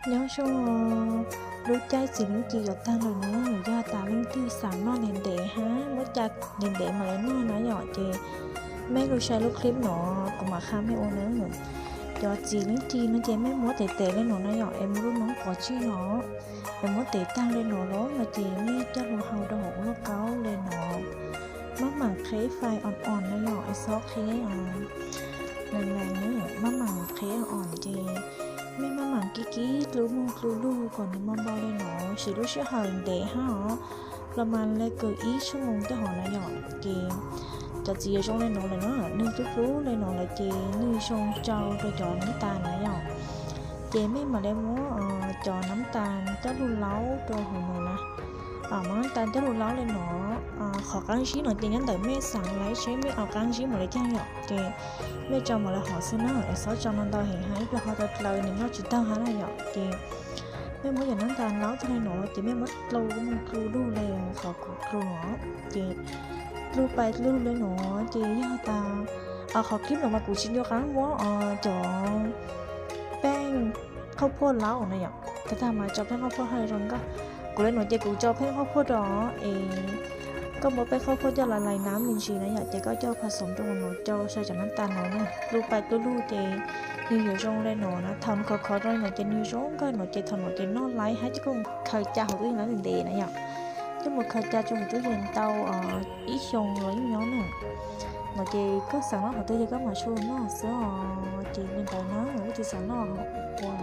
Nyob zoo, lub caij txiv neeb ci yuav tag lawm na, yog tas leej twg xav noj ntev ntev hab muab ca ntev ntev mam li noj na yom, ces mej lug saib lub clip no kuv mam qha mej ua na. Cov txiv neeb ci no ces mej muab tev tev le no na yom, es muab lub noob pov tseg no, es muab tev tag le no lawm no ces mej coj lug hau rau hauv lub lauj kaub le no. Maj mam qheb fais os os na yom, es xob qheb lees lees na, maj mam qheb os os ces mej maj mam kib kib dlub moog dlub lug kom nwg npau npau le no, siv lub sij hawm ntev hab os, los mas le kws ib xuab moos tej hov na yom. Ces cov txiv yuav zoo le no lawm na, nwg dlub dlub le no lawm ces nwg zoo tsau rau cov nab tas na yom. Ces mej mam le muab cov nab tas coj lug laub rau hauv no na. Muab nab tas coj lug laub le no. Qhov qaab zib no ces nyob ntawm mej xaav laib seb mej au qaab zib mam le caag yom, ces mej tso mam le hov xwb na, es xob tso ntau ntau heev hab ib pliag ho dlaws dlaws nwg noj tsis taug hab na yom. Ces mej muab cov nab tas laub tag le no ces mej muab dlub moog dlub lug le qhov kuv dlub no, ces dlub pais dlub lug le no ces yog tas, qhov clip no mas kuv tsis nco qab muab cov peej qhauj phuaj laub na yom, tag tag mas tso peej qhauj phuaj hab zoo nkauj. Kuv le no ces kuv tso peej qhauj phuaj rau es koj muab peej qhauj phuaj coj lais lais nab me ntsis na yom, ces koj coj pha xoom rau no coj sa cov nab tas no na, dlub pais dlub lug ces nwg yuav zoo le no na. Thaum nwg khov khov rau le no ces nwg zoo nkauj no ces thaum no ces noj laib hab coj khaws ca hauv tub yees ntev ntev na yom. Coj mus khaws ca rau hauv tub yees tau ib xyoo los yeej nyob na. No ces koj xav noj qhov twg ces koj mam su noj xwb os. Ces le ntawd na, leej twg xav noj ua